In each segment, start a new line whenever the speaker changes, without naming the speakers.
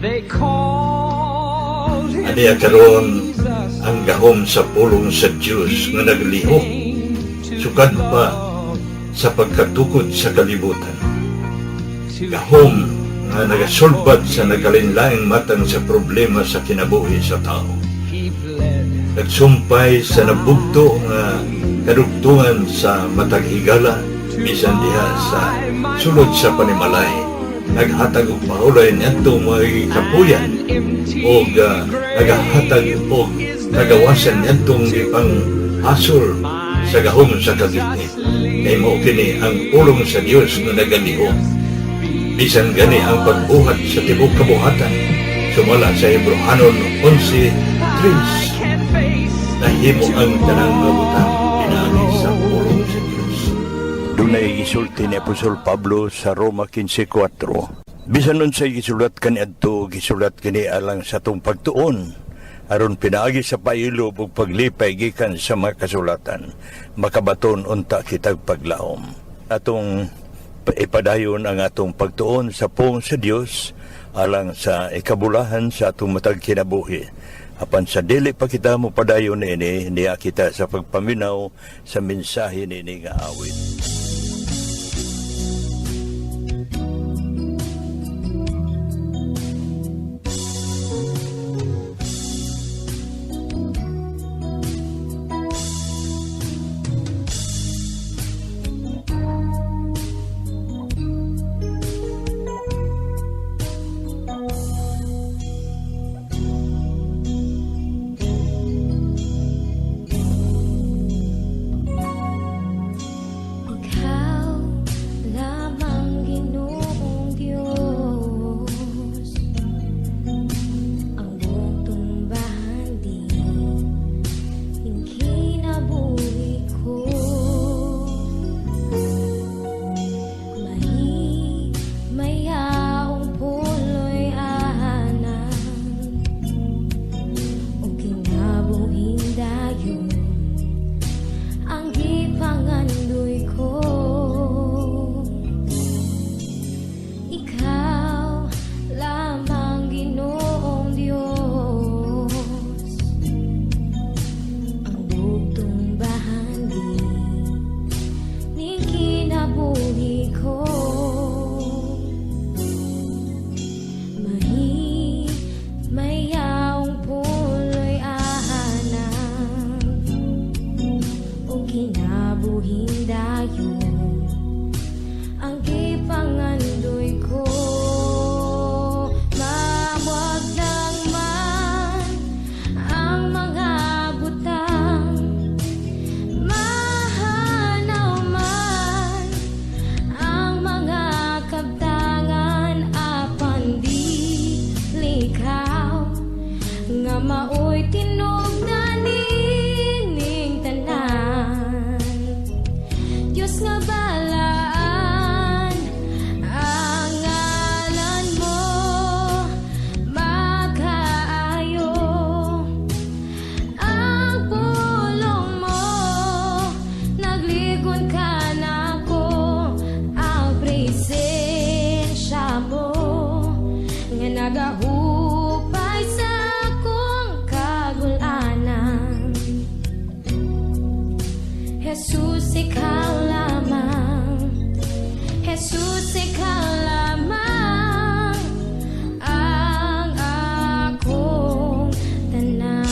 They called him
Aniya karon
Jesus.
Ang gahom sa pulong sa Dios nga naglihok sukad pa sa pagkatukod sa kalibutan. Gahom nga nagasulbad sa nagkalainlaing matang sa problema sa kinabuhi sa tao.
He bled.
Nagsumpay sa nabugto nga kadugtungan sa matag higala bisan diha sa sulod sa panimalay. Naghatag og pahulay niadto mga kapuyan og nagahatag og kagawasan niadtong gipang hasol sa gahom sa kagitnit. Kay mao kini ang pulong sa Dios nga nagalihok. Bisan gani ang pagbuhat sa tibuok kabuhatan, sumala sa Hebreohanon 11:3,
Can't face
nahimo ang tanang mga butang pinaagi sa pulong sa Dios. Dunay gisulti ni Apostol Pablo sa Roma 15:4. Bisan unsay gisulat kaniadto, gisulat kini alang sa atong pagtuon aron pinaagi sa pailob ug paglipay gikan sa mga kasulatan makabaton unta kitag paglaom. Atong ipadayon ang atong pagtuon sa pulong sa Dios alang sa ikabulahan sa atong matag kinabuhi. Apan sa dili pa kita mopadayon niini, niya kita sa pagpaminaw sa mensahe niini nga awit.
Ikaw lamang, Ginoong Diyos, ang bugtong bahandi ning kinabuhi ko. Mahimayaong puloy anan ug kinabuhing dayon ang gipangandoy ko. Ikaw lamang, Ginoong Diyos, ang bugtong bahandi ning kinabuhi ko. Mahimayaong puloy ahanan ug kinabuhing dayon ang gipangandoy ko. Mawagtang man ang mga butang, mahanaw man ang mga kabtangan, apan dili ikaw nga mao'y tinubdan nining tanan. Diyos nga balaan, ang ngalan mo makaayo. Ang pulong mo nagligon kanako, ang presensya mo nga nagahupay sa akong kagul-anan. Jesus, ikaw lamang. Jesus, ikaw lamang ang akong tanan.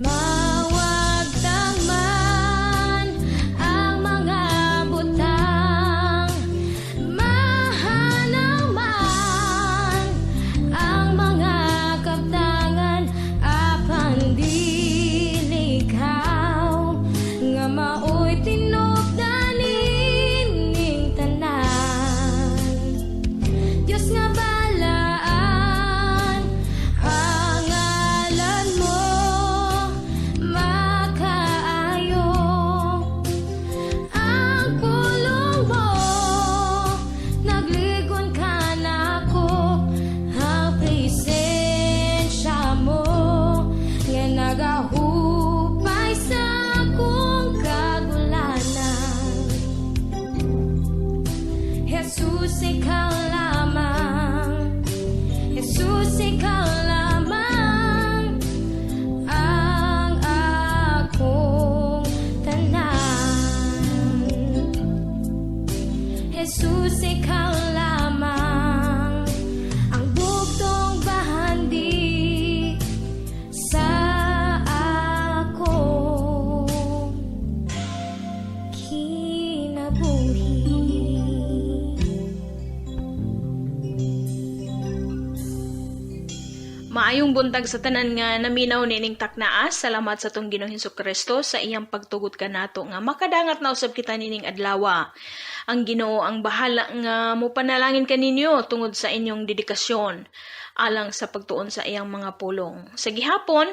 Mawagtang man ang mga butang, mahanaw man ang mga kabtangan, apan dili ikaw nga mao'y tinubdan nining tanan. Diyos nga balaan, ang ngalan mo makaayo. Ang pulong mo nagligon kanako, ang presensya mo nga nagahupay sa akong kagul-anan. Jesus, ikaw lamang.
Maayong buntag sa tanan nga naminaw nining taknaa. Salamat sa atong Ginoong Hesus Kristo sa iyang pagtugot kanato nga makadangat na usab kita nining adlaw. Ang Ginoo ang bahala nga mopanalangin kaninyo tungod sa inyong dedikasyon alang sa pagtuon sa iyang mga pulong. Sa gihapon,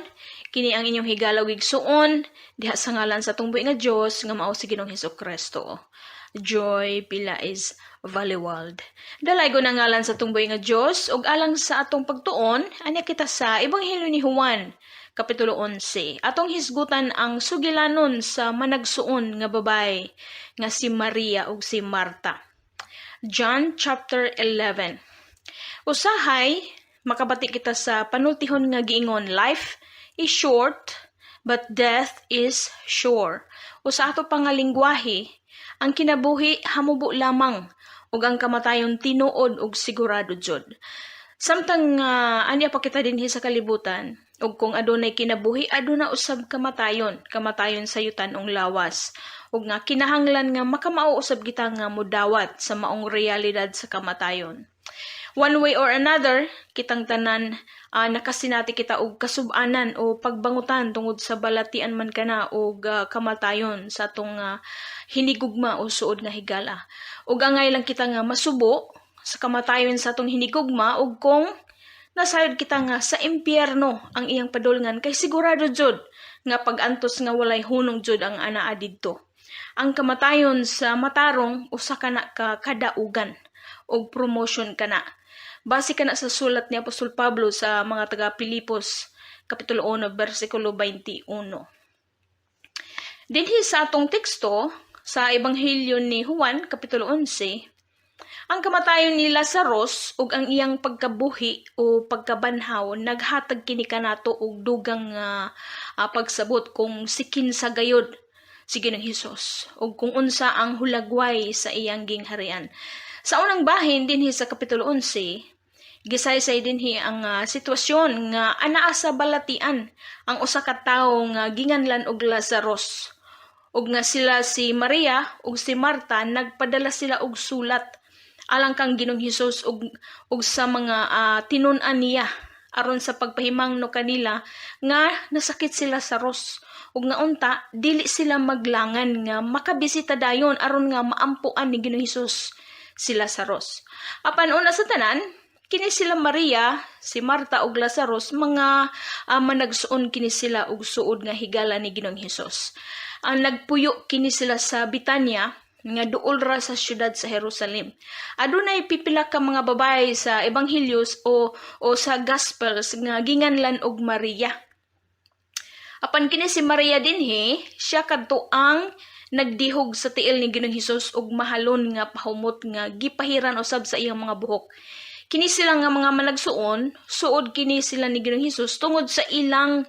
kini ang inyong higala ug igsuon diha sa ngalan sa atong buhi nga Dios nga mao si Ginoong Hesus Kristo. Joy Pilais Valleyworld. Dalaygon ang ngalan sa atong buhi nga Dios ug alang sa atong pagtuon, anya kita sa Ebanghelyo ni Juan, Kapitulo 11. Atong hisgutan ang sugilanon sa managsuon nga babay nga si Maria ug si Marta. John chapter 11. Usahay makabati kita sa panultihon nga giingon, "Life is short but death is sure." O sa ato pa nga lingwahe, ang kinabuhi hamubo lamang ug ang kamatayon tinuod ug sigurado jud. Samtang anya pa kita dinhi sa kalibutan, ug kung adunay kinabuhi, aduna usab kamatayon, kamatayon sa yutanong lawas. Ug nga kinahanglan nga makamao usab kita nga mudawat sa maong realidad sa kamatayon. One way or another, kitang tanan nakasinati kita og kasub-anan o pagbangutan tungod sa balatian man kana og kamatayon sa atong hinigugma o suod nga higala. Ug angay lang kita nga masubo sa kamatayon sa atong hinigugma ug kung nasayod kita nga sa impyerno ang iyang padulngan, kay sigurado jud nga pag-antos nga walay hunong jud ang anaa didto. Ang kamatayon sa matarong usa kana ka kadaugan og promotion kana. Base kana sa sulat ni Apostol Pablo sa mga taga Pilipos, Kapitulo 1, versikulo 21. Dinhi sa atong teksto sa Ebanghelyo ni Juan, Kapitulo 11, ang kamatayon ni Lazarus ug ang iyang pagkabuhi o pagkabanhaw naghatag kini kanato og dugang pagsabot kung si kinsa gayod si Ginoong Hesus ug kung unsa ang hulagway sa iyang gingharian. Sa unang bahin dinhi sa Kapitulo 11, gisaysay dinhi ang sitwasyon nga anaa sa balatian ang usa ka tawo nga ginganlan og Lazarus ug nga sila si Maria ug si Marta nagpadala sila og sulat alang kang Ginoong Hesus ug sa mga tinun-an niya aron sa pagpahimangno kanila nga nasakit si Lazarus ug nga unta dili sila maglangan nga makabisita dayon aron nga maampuan ni Ginoong Hesus si Lazarus. Apan una sa tanan, kini sila Maria, si Marta ug Lazarus, mga managsuon kini sila og suod nga higala ni Ginoong Hesus. Ang nagpuyo kini sila sa Bitanya nga duol ra sa syudad sa Jerusalem. Adunay pipila ka mga babae sa Ebanghelyos o sa Gospels nga ginganlan og Maria. Apan kini si Maria dinhi, siya kadto ang nagdihog sa tiil ni Ginoong Hesus og mahalon nga pahumot nga gipahiran usab sa iyang mga buhok. Kini sila nga mga managsuon, suod kini sila ni Ginoong Hesus tungod sa ilang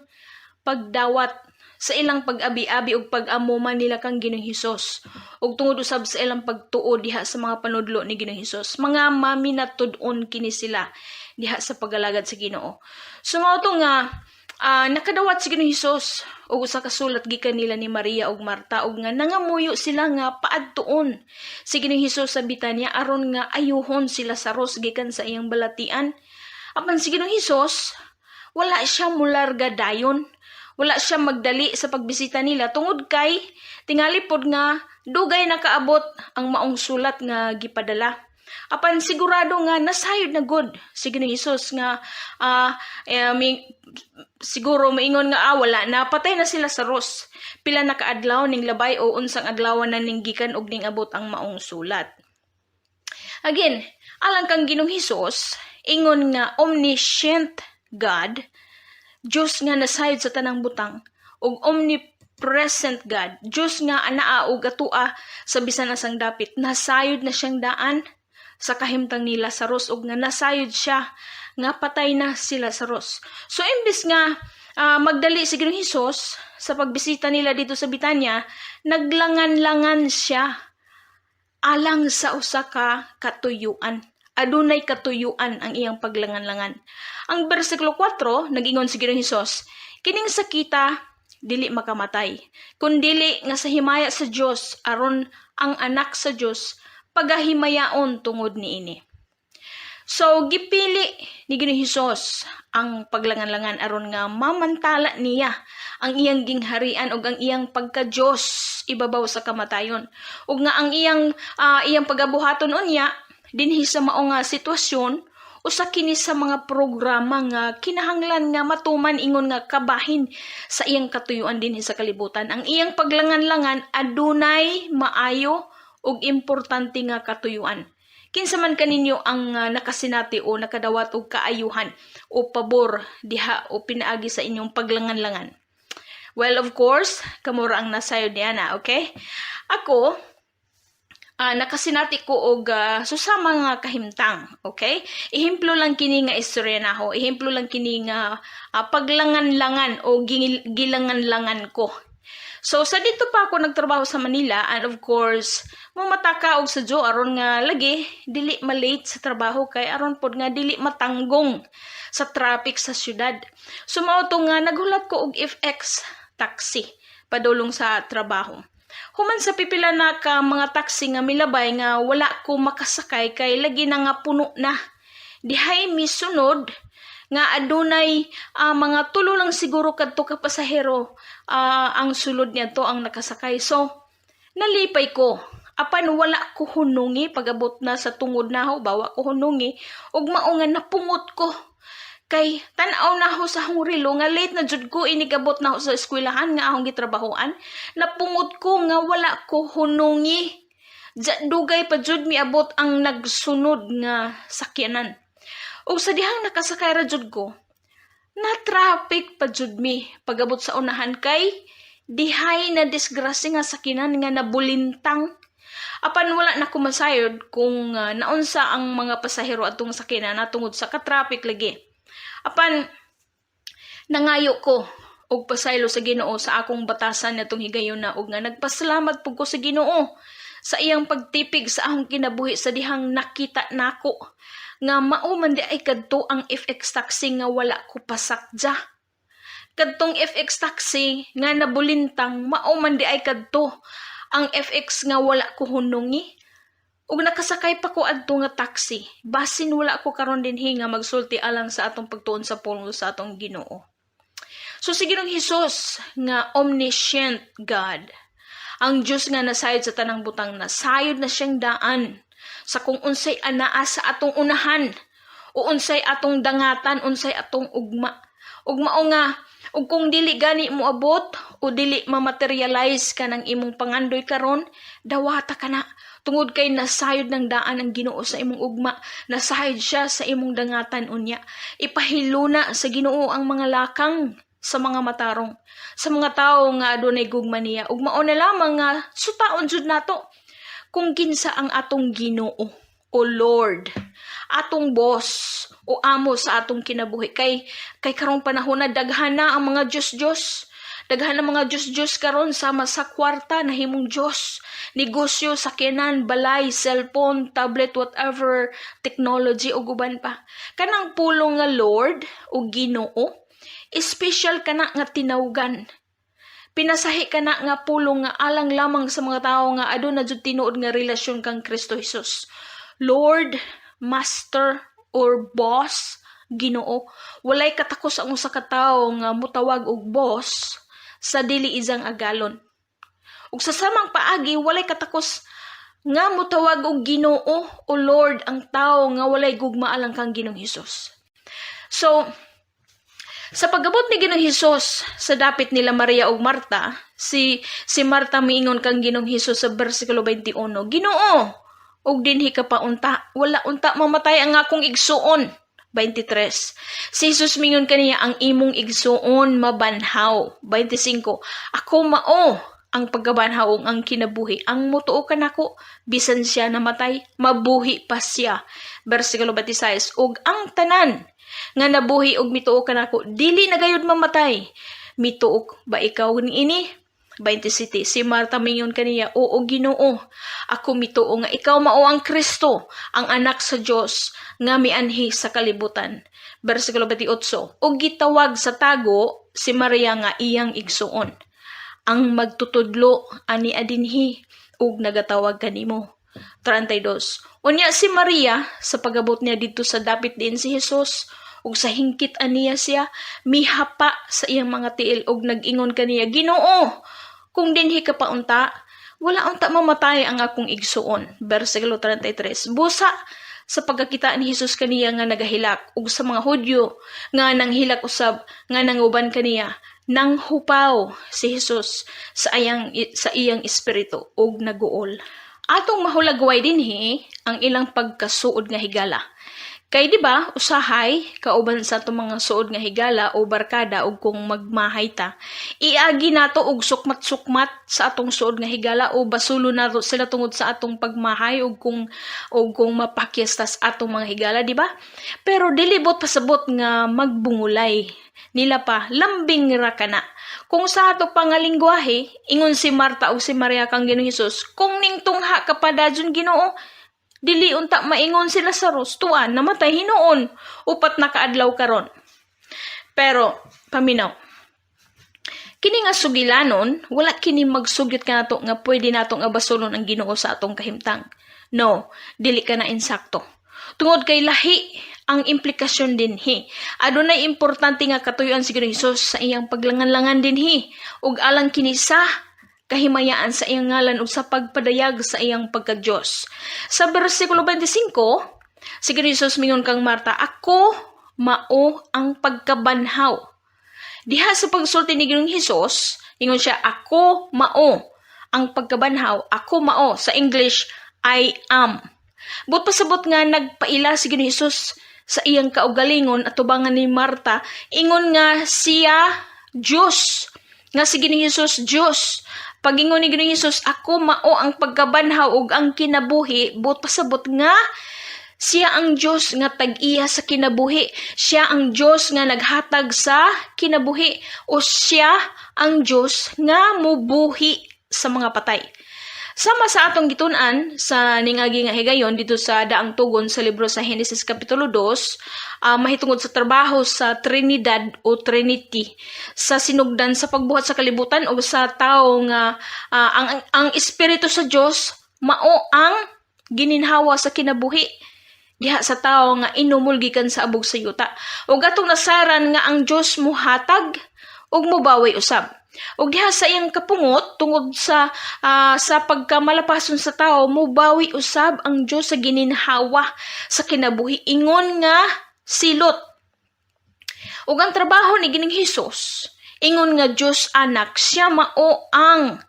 pagdawat, sa ilang pag-abi-abi ug pag-amo man nila kang Ginoong Hesus ug tungod usab sa ilang pagtuo diha sa mga panudlo ni Ginoong Hesus. Mga maminatud-on kini sila diha sa pagalagad sa Ginoo. So mao to nga nakadawat si Ginoong Hesus og usa ka sulat gikan nila ni Maria ug Marta ug nga nangamuyo sila nga paadtuon si Ginoong Hesus sa Bitanya aron nga ayuhon si Lazarus gikan sa iyang balatian. Apan si Ginoong Hesus, wala siya mularga dayon. Wala siya magdali sa pagbisita nila tungod kay tingali pod nga dugay nakaabot ang maong sulat nga gipadala. Apan sigurado nga nasayod na gud si Ginoong Hesus nga siguro maingon nga wala na, patay na si Lazarus. Pila na kaadlaw ning labay o unsang adlaw na ning gikan og ning abot ang maong sulat. Again, alang kang Ginoong Hesus, ingon nga omniscient God, Diyos nga nasayod sa tanang butang, ug omnipresent God, Diyos nga anaa ug atua sa bisan asang dapit, nasayod na siyang daan sa kahimtang ni Lazarus ug nga nasayod siya nga patay na si Lazarus. So imbis nga magdali si Ginoong Hesus sa pagbisita nila dito sa Bitanya, naglangan-langan siya alang sa usa ka katuyuan. Adunay katuyuan ang iyang paglangan-langan. Ang bersikulo 4, nag-ingon si Ginoong Hesus, "Kining sakita dili makamatay, kundili nga sa himaya sa Dios aron ang anak sa Dios pagahimayaon tungod niini." So gipili ni Ginoong Hesus ang paglangan-langan aron nga mamantala niya ang iyang gingharian ug ang iyang pagka-Dios ibabaw sa kamatayon. Ug nga ang iyang pagabuhaton unya dinhi sa mao nga sitwasyon, usa kini sa mga programa nga kinahanglan nga matuman ingon nga kabahin sa iyang katuyuan dinhi sa kalibutan. Ang iyang paglangan-langan adunay maayo ug importante nga katuyuan. Kinsa man kaninyo ang nakasinati o nakadawat og kaayuhan o pabor diha o pinaagi sa inyong paglangan-langan? Well, of course, kamo ra ang nasayod niya na, okay? Ako, nakasinati ko og susama nga kahimtang, okay? Ehemplo lang kini nga istorya nako, ehemplo lang kini nga paglangan-langan o gilangan-langan ko. So sa didto pa ako nagtrabaho sa Manila and of course, mumataka og sadyo aron nga lagi dili ma-late sa trabaho kay aron pod nga dili matanggong sa traffic sa syudad. So mao to nga naghulat ko og FX taxi padulong sa trabaho. Human sa pipila na ka mga taxi nga milabay nga wala ko makasakay kay lagi na nga puno na. Dihay misunod nga adunay mga tulo lang siguro kadto ka pasahero ang sulod niya ang nakasakay. So nalipay ko. Apan wala ko hunungi pag-abot na sa tungod na bawa ko hunungi ug mao nga napungot ko. Kay tan-aw na ho sa akong relo nga late na jud ko inigabot na ho sa eskwelahan nga akong gitrabahoan. Napungot ko nga wala ko hunungi. Dugay pa jud miabot ang nagsunod nga sakyanan. Ug sa dihang nakasakay ra jud ko, na traffic pa jud mi pagabot sa unahan kay dihay na disgrasya nga sakyanan nga nabulintang. Apan wala na ko masayod kung naunsa ang mga pasahero atong sakyanan natungod sa ka-traffic lagi. Apan nangayo ko og pasaylo sa Ginoo sa akong batasan natong higayuna ug nga nagpasalamat pud ko sa Ginoo sa iyang pagtipig sa akong kinabuhi sa dihang nakita nako nga mao man di ay kadto ang FX taxi nga wala ko pasakdya. Kadtong FX taxi nga nabulintang, mao man di ay kadto ang FX nga wala ko hunungi. Ug nakasakay pa ko adto nga taxi. Basin wala ko karon dinhi nga magsulti alang sa atong pagtuon sa pulong sa atong Ginoo. So si Ginoong Hesus nga omniscient God, ang Dios nga nasayod sa tanang butang, nasayod na siyang daan sa kung unsay anaa sa atong unahan o unsay atong dangatan, unsay atong ugma. Ug mao nga ug kung dili gani moabot o dili ma-materialize ka ng imong pangandoy karon, dawata ka na tungod kay nasayod ng daan ang Ginoo sa imong ugma, nasayod siya sa imong dangatan unya. Ipahiluna sa Ginoo ang mga lakang sa mga matarong, sa mga tawo nga adunay gugma niya. Ug mao na lamang nga sutaon jud nato kung kinsa ang atong Ginoo o Lord, atong boss o amo sa atong kinabuhi, kay karong panahon na daghan na ang mga Diyos-Diyos. Daghan ang mga Diyos-Diyos karon, sama sa kwarta nahimong Diyos, negosyo, sakyanan, balay, cellphone, tablet, whatever technology ug uban pa. Kanang pulong nga Lord o Ginoo, espesyal kana nga tinawgan. Pinasahi kana nga pulong nga alang lamang sa mga tawo nga aduna jud tinuod nga relasyon kang Kristo Jesus. Lord, Master or Boss, Ginoo. Walay katakos ang usa ka tawo nga mutawag og boss sa dili isang agalon. Ug sa samang paagi, walay katakos nga mutawag og Ginoo o Lord ang tawo nga walay gugma alang kang Ginoong Hesus. So, sa pag-abot ni Ginoong Hesus sa dapit nila Maria ug Marta, si Marta miingon kang Ginoong Hesus sa bersikulo 21, "Ginoo, ug dinhi ka pa unta, wala unta mamatay ang akong igsuon." 23. Si Jesus mingon kaniya, "Ang imong igsuon mabanhaw." 25. "Ako mao ang pagkabanhaw ug ang kinabuhi. Ang mutuo kanako, bisan siya namatay, mabuhi pa siya." Bersikulo 26. "Ug ang tanan nga nabuhi og mituo kanako, dili na gayud mamatay. Mituo ba ikaw niini?" 27. Si Marta mingon kaniya, "Oo, Ginoo, ako mituo nga ikaw mao ang Kristo, ang anak sa Dios nga mianhi sa kalibutan." Bersikulo 28. Ug gitawag sa tago si Maria nga iyang igsuon. "Ang magtutudlo ani adinhi ug nagatawag kanimo." 32. Unya si Maria sa pagabot niya didto sa dapit diin si Jesus ug sa hingkit aniya siya mihapa sa iyang mga tiil ug nag-ingon kaniya, "Ginoo, kung dinhi ka pa unta, wala unta mamatay ang akong igsuon." Bersikulo 33. Busa sa pagkakita ni Jesus kaniya nga nagahilak ug sa mga Hudyo nga nanghilak usab nga nanguban kaniya, nanghupaw si Jesus sa iyang espiritu ug naguol. Atong mahulagway dinhi ang ilang pagkasuod nga higala. Kay di ba, usahay kauban sa atong mga suod nga higala o barkada ug kung magmahay ta, iagi nato og sukmat-sukmat sa atong suod nga higala o basulo nato sila tungod sa atong pagmahay ug kung mapakyas ta sa atong mga higala, di ba? Pero dili buot pasabot nga magbungulay nila pa, lambing ra kana. Kung sa ato pa nga lingwahe, ingon si Marta ug si Maria kang Ginoong Hesus, "Kung ningtungha ka pa dajon, Ginoo, dili unta maingon si Lazarus, tuan namatay hinuon, 4 na kaadlaw karon." Pero paminaw. Kini nga sugilanon, wala kini magsugyot kanato nga pwede nato nga basulon ang Ginoo sa atong kahimtang. No, dili ka na insakto. Tungod kay lahi ang implikasyon dinhi. Adunay importante nga katuyuan si Ginoong Hesus sa iyang paglangan-langan dinhi ug alang kini sa kahimayaan sa iyang ngalan ug sa pagpadayag sa iyang pagka-Diyos. Sa bersikulo 25, si Ginoong Hesus mingon kang Marta, "Ako mao ang pagkabanhaw." Diha sa pagsulti ni Ginoong Hesus, ingon siya, "Ako mao ang pagkabanhaw, ako mao." Sa English, "I am." Buot pasabot nga nagpaila si Ginoong Hesus sa iyang kaugalingon atubangan ni Marta, ingon nga siya Diyos. Nga si Ginoong Hesus Diyos. Pagingon ni Ginoong Hesus, "Ako mao ang pagkabanhaw ug ang kinabuhi," buot pasabot nga siya ang Diyos nga tag-iya sa kinabuhi. Siya ang Diyos nga naghatag sa kinabuhi o siya ang Diyos nga mubuhi sa mga patay. Sama sa atong gitun-an sa ningagi nga higayon dito sa daang tugon sa libro sa Henesis kapitulo 2, mahitungod sa trabaho sa Trinidad o Trinity sa sinugdan sa pagbuhat sa kalibutan o sa tao nga ang espiritu sa Dios mao ang gininhawa sa kinabuhi diha sa tao nga inumol gikan sa abog sa yuta. Ug atong nasaran nga ang Dios muhatag ug mubawi usab. Ug diha sa iyang kapungot tungod sa pagkamalapason sa tao, mubawi usab ang Dios sa gininhawa sa kinabuhi ingon nga silot. Ug ang trabaho ni Ginoong Hesus ingon nga Dios Anak, siya mao ang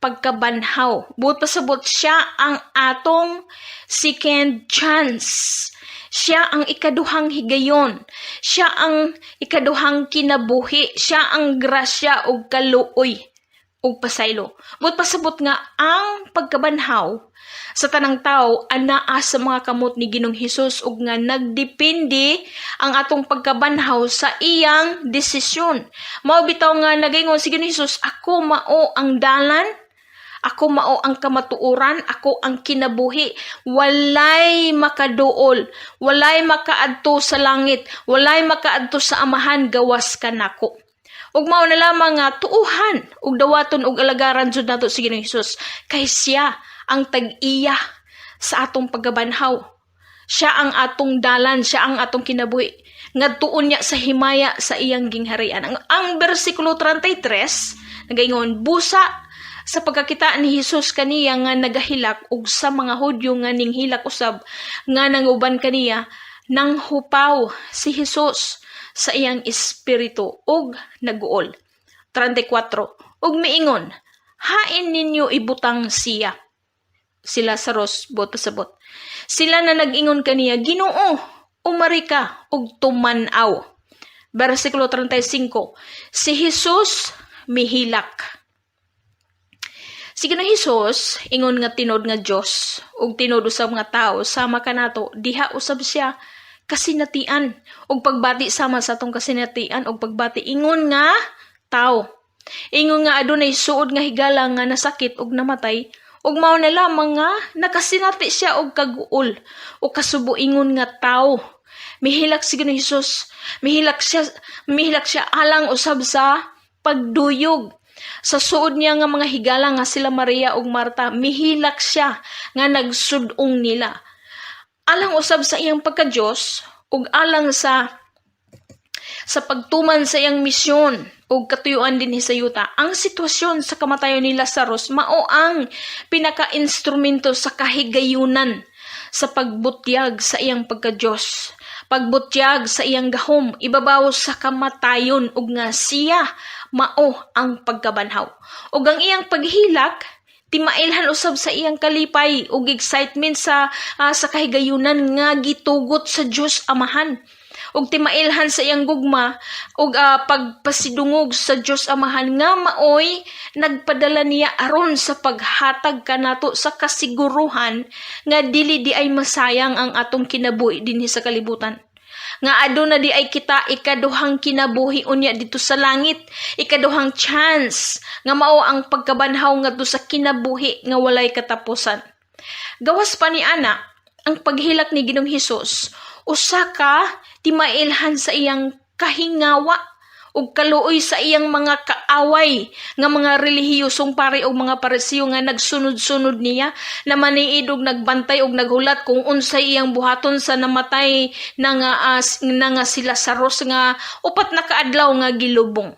pagkabanhaw. Buot pasabot siya ang atong second chance. Siya ang ikaduhang higayon. Siya ang ikaduhang kinabuhi. Siya ang grasya ug kaluoy ug pasaylo. Buot pasabot nga ang pagkabanhaw sa tanang tao anaa sa mga kamot ni Ginoong Hesus ug nga nagdepende ang atong pagkabanhaw sa iyang desisyon. Mao bitaw nga nagaingon si Ginoong Hesus, "Ako mao ang dalan, ako mao ang kamatuoran, ako ang kinabuhi. Walay makaduol, walay makaadto sa langit, walay makaadto sa Amahan gawas kanako." Ug mao na lamang nga tuuhan ug dawaton ug alagaran jud nato si Ginoong Hesus kay siya ang tag-iya sa atong pagkabanhaw. Siya ang atong dalan, siya ang atong kinabuhi. Ngadtuon niya sa himaya sa iyang gingharian. Ang bersikulo 33 nagaingon, busa sa pagkakita ni Hesus kaniya nga nagahilak ug sa mga Hudyo nga ninghilak usab nga nanguban kaniya, nanghupaw si Hesus sa iyang espiritu ug naguol. 34. Ug miingon, "Hain ninyo ibutang siya?" Si Lazarus, buot pasabot. Sila na nag-ingon kaniya, "Ginoo, umari ka ug tuman-aw." Bersikulo 35. Si Jesus mihilak. Si Ginoong Hesus ingon nga tinuod nga Dios ug tinuod usab nga tao sama kanato, diha usab siya kasinatian ug pagbati sama sa atong kasinatian ug pagbati ingon nga tao. Ingon nga adunay suod nga higala nga nasakit ug namatay ug mao na lamang nga nakasinati siya og kaguol o kasubo ingon nga tao. Mihilak si Ginoong Hesus, mihilak siya alang usab sa pagduyog. Sa suod niya nga mga higala nga sila Maria ug Marta, mihilak siya nga nagsud-ong nila. Alang usab sa iyang pagka-Dios ug alang sa pagtuman sa iyang misyon ug katuyuan dinhi sa yuta. Ang sitwasyon sa kamatayon ni Lazarus mao ang pinaka-instrumento sa kahigayunan sa pagbutyag sa iyang pagka-Dios, pagbutyag sa iyang gahom ibabaw sa kamatayon ug nga siya mao ang pagkabanhaw. Ug ang iyang paghilak timailhan usab sa iyang kalipay ug excitement sa kahigayunan nga gitugot sa Dios Amahan ug timailhan sa iyang gugma ug pagpasidungog sa Dios Amahan nga maoy nagpadala niya aron sa paghatag kanato sa kasiguruhan nga dili diay masayang ang atong kinabuhi dinhi sa kalibutan, nga aduna diay kita ikaduhang kinabuhi unya didto sa langit, ikaduhang chance nga mao ang pagkabanhaw ngadto sa kinabuhi nga walay katapusan. Gawas pa ni ana, ang paghilak ni Ginoong Hesus usa ka timailhan sa iyang kahingawa ug kaluoy sa iyang mga kaaway nga mga relihiyosong pari ug mga Parisiyo nga nagsunod-sunod niya na maniid og nagbantay og naghulat kung unsay iyang buhaton sa namatay na nga si Lazarus nga 4 na kaadlaw nga gilubong.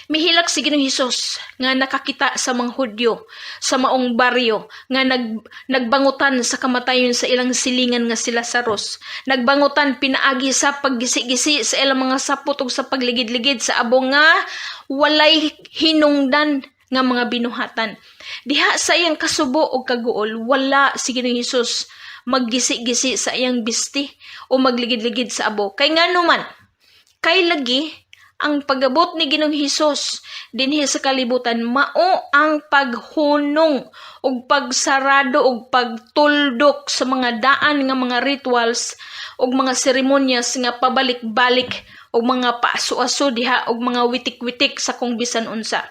Mihilak si Ginoong Hesus nga nakakita sa mga Hudyo sa maong baryo nga nagbangutan sa kamatayon sa ilang silingan nga si Lazarus. Nagbangutan pinaagi sa paggisi-gisi sa ilang mga sapot ug sa pagligid-ligid sa abo nga walay hinungdan nga mga binuhatan. Diha sa iyang kasubo ug kaguol, wala si Ginoong Hesus maggisi-gisi sa iyang bisti o magligid-ligid sa abo. Kay ngano man, kay lagi ang pagabot ni Ginoong Hesus dinhi sa kalibutan mao ang paghunong ug pagsarado ug pagtuldok sa mga daan nga mga rituals ug mga seremonyas nga pabalik-balik ug mga paaso-aso diha ug mga witik-witik sa kung bisan unsa.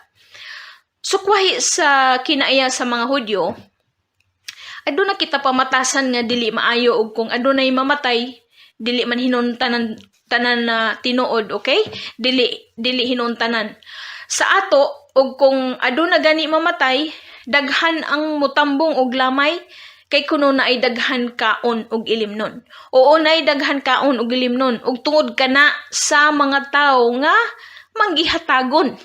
Sukwahi sa kinaiya sa mga Hudyo, aduna kita pamatasan nga dili maayo ug kung adunay mamatay, dili man hinuon tanan tanan na tinuod, okay? Dili dili hinuon tanan. Sa ato, ug kung aduna gani mamatay, daghan ang mutambong og lamay kay kuno naay daghan kaon og ilimnon. Oo, naay daghan kaon og ilimnon ug tungod kana sa mga tawo nga manggihatagon.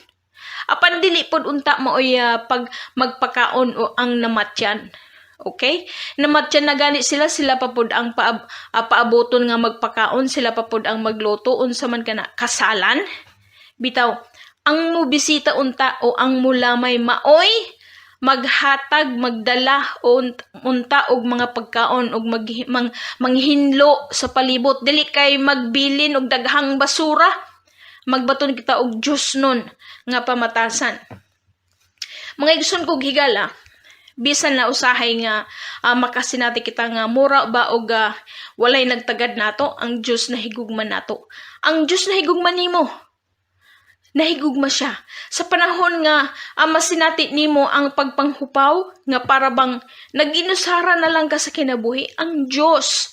Apan dili pod unta maoy pag magpakaon o ang namatyan. Okay? Namatyan na gani sila, sila pa pod ang paaboton nga magpakaon, sila pa pod ang magluto, unsa man kana kasalan. Bitaw, ang mobisita unta o ang mulamay maoy maghatag, magdala o unta og mga pagkaon og manghinlo sa palibot, dili kay magbilin og daghang basura. Magbaton kita og Diyos nun nga pamatasan. Mga igsoon kog higala, bisan na usahay nga makasinati kita nga mura ba og walay nagtagad nato, ang Dios nahigugma nato. Ang Dios nahigugma nimo. Nahigugma siya. Sa panahon nga masinati nimo ang pagpanghupaw, nga para bang nag-inusara na lang ka sa kinabuhi, ang Dios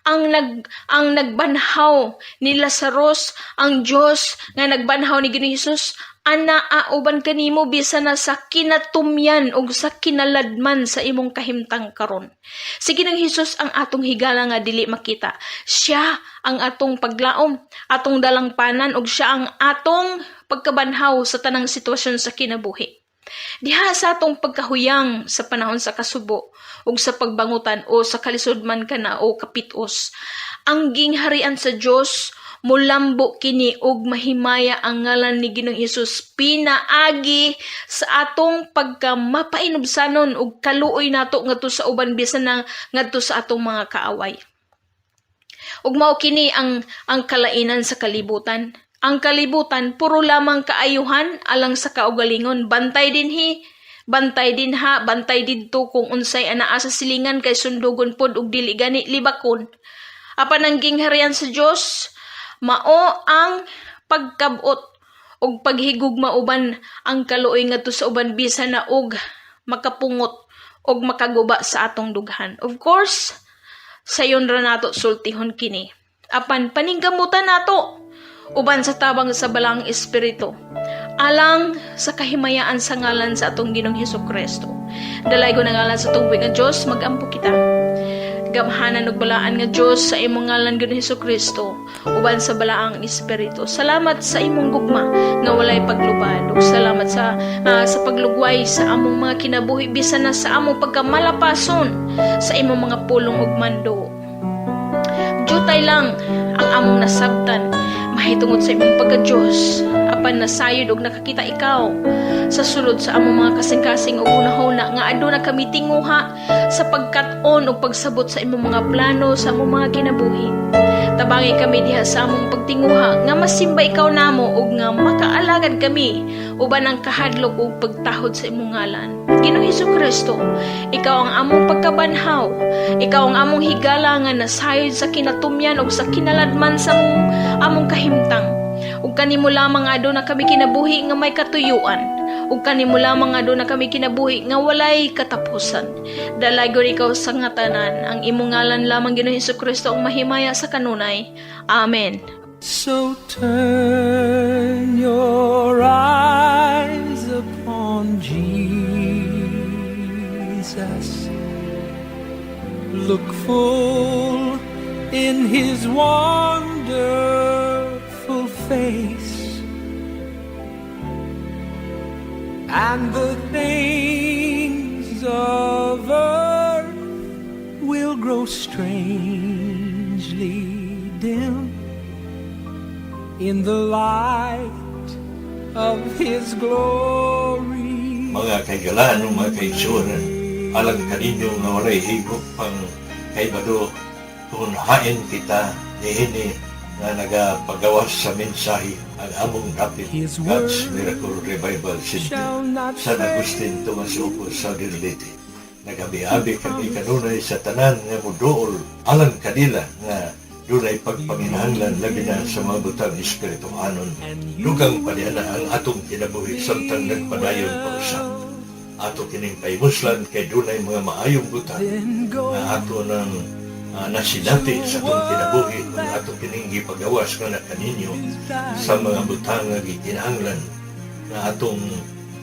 ang nagbanhaw ni Lazarus, ang Dios nga nagbanhaw ni Ginoong Hesus, anaa uban kanimo bisan na sa kinatumyan ug sa kinaladman sa imong kahimtang karon. Si Ginoong Hesus ang atong higala nga dili makita. Siya ang atong paglaom, atong dalangpanan ug siya ang atong pagkabanhaw sa tanang sitwasyon sa kinabuhi. Diha sa atong pagkahuyang sa panahon sa kasubo ug sa pagbangutan o sa kalisod man kana o kapitos, ang gingharian sa Dios mulambo kini ug mahimaya ang ngalan ni Ginoong Hesus pinaagi sa atong pagka mapainubsanon ug kaluoy nato ngadto sa uban bisan na ngadto sa atong mga kaaway. Ug mao kini ang kalainan sa kalibutan. Ang kalibutan puro lamang kaayuhan alang sa kaugalingon. Bantay dinhi, bantay dinha, bantay didto kung unsay anaa sa silingan kay sundugon pod ug dili gani libakon. Apan ang gingharian sa Dios mao ang pagkabot ug paghigugma uban ang kaluoy ngadto sa uban bisan na og makapungot ug makaguba sa atong dughan. Of course, sayon ra nato sultihon kini. Apan paningkamutan nato uban sa tabang sa Balaang Espiritu. Alang sa kahimayaan sa ngalan sa atong Ginoong Hesus Kristo. Dalaygon ang ngalan sa atong nga Dios, magampo kita. Gamhanan ug balaan nga Dios, sa imong ngalan, Ginoong Hesus Kristo, uban sa balaang espiritu. Salamat sa imong gugma nga walay paglubad ug salamat sa paglugway sa among mga kinabuhi bisan na sa among pagkamalapason sa imong mga pulong ug mando. Jutay lang ang among nasabtan mahitungod sa imong pagka-Diyos, apan nasayod og nakakita ikaw sa sulod sa among mga kasing-kasing ug hunahuna nga aduna kami tinguha sa pagkat-on ug pagsabot sa imong mga plano sa among mga kinabuhi. Tabangi kami diha sa among pagtinguha nga masimba ikaw namo ug nga makaalagad kami uban ang kahadlok ug pagtahod sa imong ngalan. Ginoong Hesus Kristo, ikaw ang among pagkabanhaw, ikaw ang among higala nga nasayod sa kinatumyan ug sa kinaladman sa among kahimtang. Ug kanimo lamang aduna kami kinabuhi nga may katuyuan. Ug kanimo lamang aduna kami kinabuhi nga walay katapusan. Dalaygon ikaw sa nga tanan. Ang imong ngalan lamang, Ginoong Hesus Kristo, ang mahimaya sa kanunay. Amen.
So turn your eyes upon Jesus. Look full in his wonderful face, and the things of earth will grow strangely dim in the light of his glory.
Mga kahigalaan ug mga kaigsuonan, alang kaninyo nga walay higop pang kaibalo kung hain kita niini nga nagapagawas sa mensahe, ang among dapit
His
God's
word
Miracle Revival Center,
shall not
San Agustin, Tomas Opo, Southern Leyte. Nagabi-abi kami kanunay sa tanan nga muduol alang kanila nga dunay pagpanginahanglan, labi na sa mga butang espirituhanon. Dugang pa na ang atong kinabuhi samtang nagpadayon pa usab. Ato kining pahimuslan kay dunay mga maayong butang
Then go
nga ato ng nasinati sa atong kinabuhi kung ato kining gipagawas nga na kaninyo sa mga butang nga gikinahanglan nga atong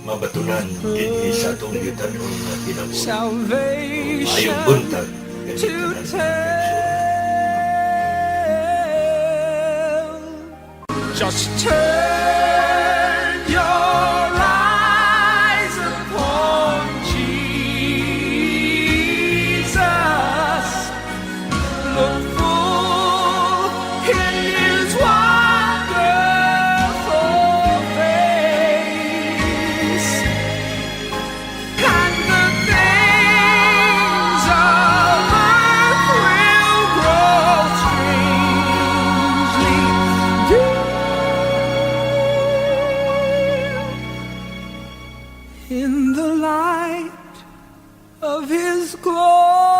mabatunan dinhi sa atong gitanon nga kinabuhi.
Salvation
Maayong buntag
to
kaninyong tanan.
Tell. Just turn your eyes upon Jesus. Look full in his wonderful face, and the things of earth will grow strangely dim in the light of his glory.